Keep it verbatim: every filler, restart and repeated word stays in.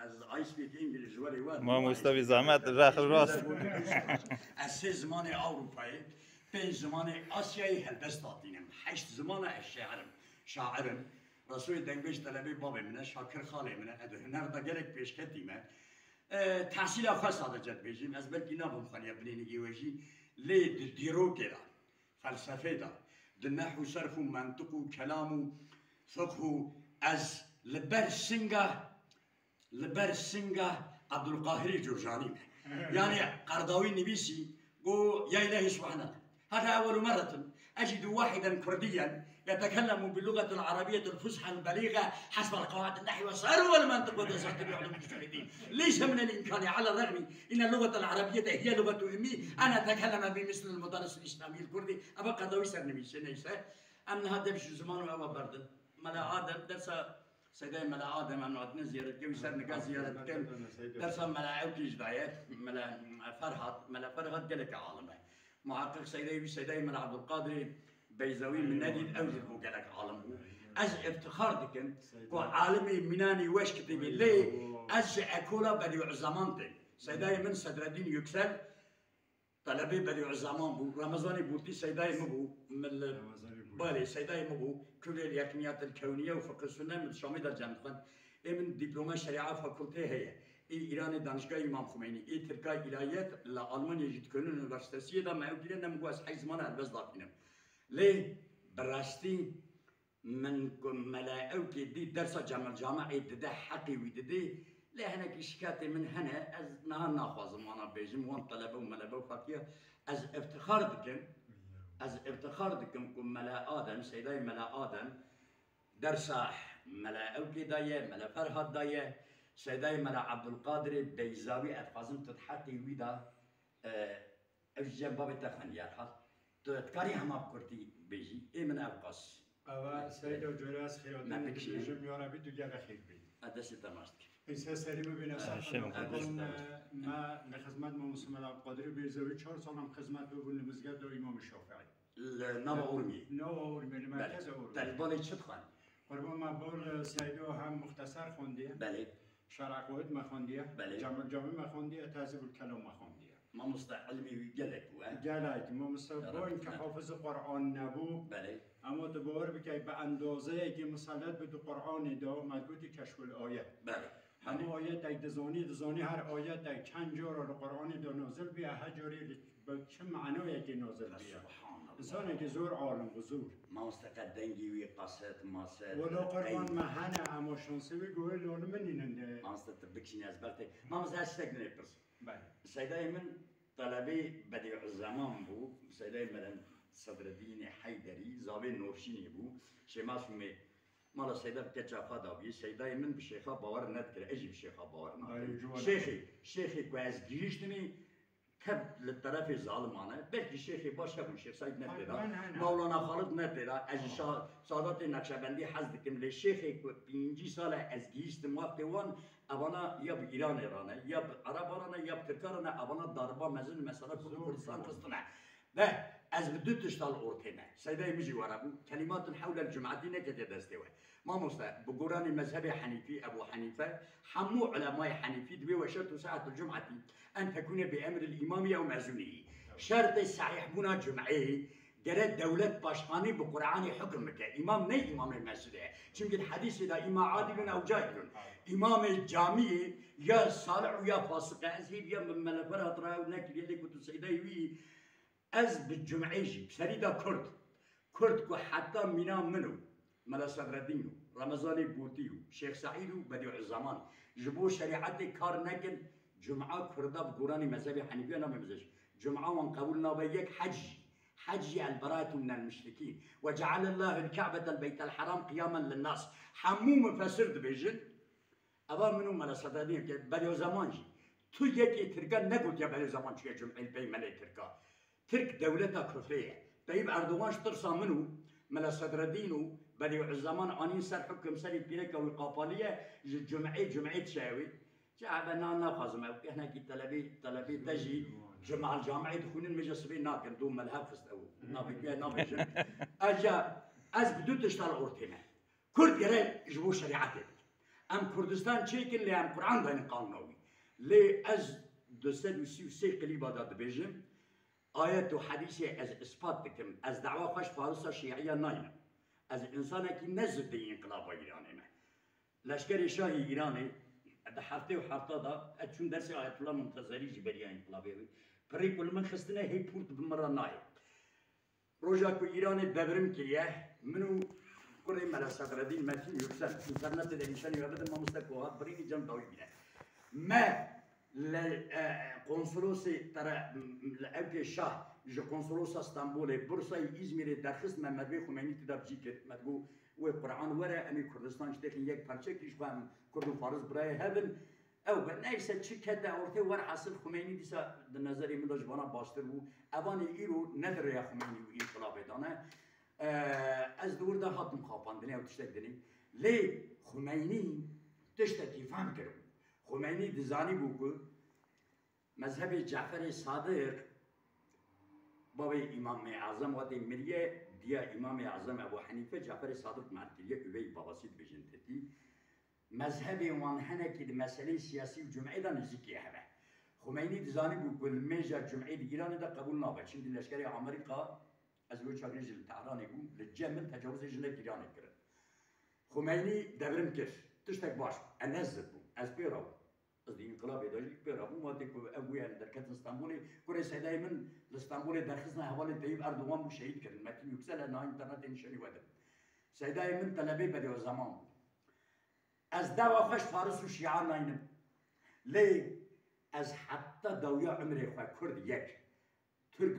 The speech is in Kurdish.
Ez I speak English very well. Mamoste, bî zehmet, rex rast. Ez sê zimanê Ewropayê, pênc zimanê Asyayê helbest hatînim. Heşt zimana ez şair im. Şair im. Resûlê Dengbêj telebê bavê min e, Şakir xalê min e. Ez di huner de gelek pêşketî me. E, tehsîla xwe sadece dibêjim. Ez belkî nabim xweliya binênigê we jî. Lê di dîrokê de, felsefê de, di nehw û serf û mentiq û kelam û fiqh û ez li ber singa li ber singa Abdulqahirê Curcanî me. Yani Qerdawî nivîsî, got, "Ya ilahî subhanallah. Hada ewwelu merretin ejidu wahidan kurdiyen yetekellemu bil lugatil arabiyetil fusha al beliga hasbel qawaid al nahwi ve sarf vel mentiq ve tezahti bi ulum mujtehidin. Leysa min el imkani ala ragmi inne lugatil arabiyete hiye lugatu ummi, ana tekelleme bi mislil mudarris al islami al kurdi." Eva Qerdawî sernivîsê, neyse. Em niha dev ji ziman û eva berdin. Mela Adem dersa Seydayê Mela Adem em hatine ziyaretke wî ser nika ziyaret dikin. Dersa Mela Ewkî jî daye, Mela Ferhat, Mela Ferhat gelek alim e. Muhaqiq Seydayê wî Seydayê Mela Abdulqadirê Beyzawî min nedît, ew jî bû gelek alim bû. Ez iftixar dikim ku alimê mînanî weş kitêbê lê ez ji ekola Bedîuzzeman têm. Seydayê min Sedreddîn Yüksel, Telebê Bedîuzzeman bû, Remezanê Bûtî seydayê min bû, min li Belê, seydayê min bû, Kulê Yekniyatil Kewniye û Fiqh Sunne min Şamê de cem dixwend. Ê min dîploma şerîa fakulteyê heye. Ê Îranê Danişgah Îmam Xumeynî, ê Tirka Îlahiyet li Almanya jî di Köln Üniversitesiyê de me ew kiriye, ne min got ez heyş zimana helbest daqînim. Lê bi rastî Min ku Mela Ewkê dît dersa Cemil Cami'ê dide, heqê wî didê, lê hinekî şiketê min hene, ez niha naxwazim wana bêjim, wan telebe û melebe û feqiya, ez iftixar dikim, ez iftixar dikim ku Mela Adem, Seydayê Mela Adem, dersa Mela Ewkê daye, Mela Ferhat daye, Seydayê Mela Abdulqadirê Beyzawî, ez dixwazim tu di heqê wî de, e, Ev jî cem babê te xwendiye, Erhat. Tu dikarî hema bi kurtî bêjî? Ê min ev qas. Ewa, Seydo, cora ez xêrhatinê dibêjim, ya Rebî tu gelek xêr bî. Ez destê te nas dikim. Îsa serî min bîne ser xwe, qurban, me li xizmet Mamoste Mela Qadirî Beyzewî çar salan xizmet bû li mizgefta Îmamê Şafîî. Li nava Urmiyê? Nava Urmiyê, li merkeza Urmiyê. Te li balê çi dixwend? Qurban, me bol Seydo hem muxteser xwendiye. Belê. Şer'a Qawid me xwendiye. Belê. Cemil Camî me xwendiye, Tehzîbul Kelam me xwendiye. Mamoste ilmê wî gelek bû, he? Gelek. Mamoste Ya boyun Rabbi, ki ne. Hafiz Qur'an nebû. Belê. Ama tu bawer bikey bi endazeyekî miselet bi tu Qur'anê de, me gotî keşful ayet. Belê. Hemû Belê. Ayetek dizanî, dizanî her ayetek çend cara li Qur'anê de nazil bî, her carê li bi çi manayekî nazil bî. Subhanallah. Însanekî zor alim bû, zor. Mamoste qet dengî wî qaset, maset, Wela qurban qey- me hene, ema şansê wî goyê lol min nînin de. Mamoste tu bikişîne ez ber te. Mamoste ez tiştek dinê pirs. Belê. Seydayê min telebê Bedîuzzeman bû, Seydayê Melen Sedreddînê Heyderî, zavê Norşînê bû, Şêma Sûmê mala Seyda bi keça xwe dabûyê, Seydayê min bi şêxa bawer nedikir, ez jî bi şêxa bawer nakim. Belê, ciwan e. Şêxê, şêxê ku ez gihîştimê, tev li terefê zaliman e. Belkî şêxê baş hebûn, Şêx Seîd ne tê de. Heywan hene. Mewlana Xalid ne tê de. Ez ji şa-, Sadatê Neqşebendî hez dikim. Lê şêxê ku pêncî sal e ez gihîştim wextê wan, evana ya bi Îranê re ne, ya bi Ereba re ne, ya bi Tirka re ne, evana darba mezin mesela Kurd Zor, Kurdistan zor. Xistine. Ve ez bi du tişta li ortê me. Seydayê min jî were bû. Kelimatun hewlel cum'etî neketiye destê we. Mamoste, bi goranî mezhebê Henîfî, Ebû Henîfe, hemû ulemayê Henîfî dibê we şertu saetul cum'etî en tekûne bi emril îmamî ew mezûnî. Şertê sehîhbûna cum'eyê gere dewlet başkanî bi Qur'anê hukm bike. Îmam ne îmamê mescide ye. Çimkî di hedîsê de îma adilun ew cahilun. Îmamê camiyê ya salih û ya fasik e. Ez hêviya min melefer hat ra ew nekiriye lê ku tu seydayê wî Ez bi cum'ê jî, bi serî de Kurd. Kurd ku heta mîna min û Mela Sedreddîn û Remezanê Bûtî û Şêx Seîd û Bedîuzzeman ji bo şerîetê kar nekin, cum'a Kurda bi goranî mezhebê Henîfiya nabe mezheb. Cum'a wan qebûl nabe yek hec jî. Hec jî el-beraetu minel muşrikîn. Ve cealellahul Ke'betel beytel heram qiyamen linnas. Hemû mufessir dibêjin, Eva min û Mela Sedreddîn ke Bedîuzzeman jî. Tu yekê Tirkan negotiye Bedîuzzeman çûye cum'ê li pey melê Tirka. Tirk dewleta kufrê ye. Tayyip Erdogan ji tirsa min û Mela Sedreddîn û Bedîuzzeman anîn ser hukm serê pîreka wî qapalî ye, ji cum'ê cum'ê dişe wî. Çi ebe na naxwazim ew hinekî telebî, telebî te jî cum'al cami'ê dixwînin, min jî sibê nakin, dû melhev xist ew. Nabê kuye nabêjin. Ez ja, ez bi du tişta li ortê me. Kurd gere ji bo şerîetê bike. Em Kurdistan çêkin, lê em Quran daynin qanûna wî. Lê ez du sed û sî û sê klîba de dibêjim, ayet û hedîsê ez ispat dikim. Ez dawa xwe ji Farisa Şîiya naynim. Ez însanekî ne zidê înqilaba Îranê me. Leşkerê Şahê Îranê di heftê û hefta de ez çûm dersê Ayetullah Muntezerî jî beriya înqilabê wî. Pirî ku li min xistine hê pûrt bi min re nayê. Roja ku Îranê devrim kiriye, min û kurê Mela Sedreddîn Metîn Yüksel, înternetê de nîşanî we bidim, mamoste ku hat birînî cem dawî bîne. Me li, e, konsolosê tere, li ewkê şah, ji konsolosa Stenbolê, Bursayê, Îzmîrê derxist, me mervê Xumeynî tida bi cî kir. Me digot, wê Quran were, em ê Kurdistan ji têxin yek perçe kî ji xwe em Kurd û Faris birayê hev in. Ew be, neyse çi kete ortê, werhasil Xumeynî dîsa di nezerê min de ji vana baştir bû. Evanê îro ne di rêya Xumeynî û înqilabê de ne. Eee, ez di wir de hatim xapandinê ew tiştek dinê. Lê Xumeynî tiştekî fehm kiribû. Xumeynî dizanîbû ku mezhebê Caferê Sadiq, bavê Îmamê Ezem, watê miriye, diya Îmamê Ezem Ebu Henîfe Caferê Sadiq mer kiriye, üvey babasî dibêjin tetî. Mezhebê wan hinekî di meseleyê siyasî û cumeyê de nêzîkî hev e. Xumeynî dizanîbû ku limêja cumeyê di Îranê de qebûl nabe. Çimkî leşkerê Amerîka, ez wê çaxê jî li Tehranê bûm, li cem min tecawizê jinek Îranê kirin. Xumeynî devrim kir. Tiştek baş bû. Ez ne zid bûm. Ez pê re bûm. Ez di înqilabê de jî pê re bûm. Watê ku ev bûye li derketin Stenbolê. Kurê Seydayê min li Stenbolê derxistin, hevalê Teyîp Erdogan bû, şehîd kirin. Metîn Yüksel e, niha înternetê nîşanî we didim. Seydayê min telebê Bedî Zeman bû. Ez dawa xwe ji Faris û Şîa naynim. Lê ez heta dawiya umrê xwe Kurd yek, Tirk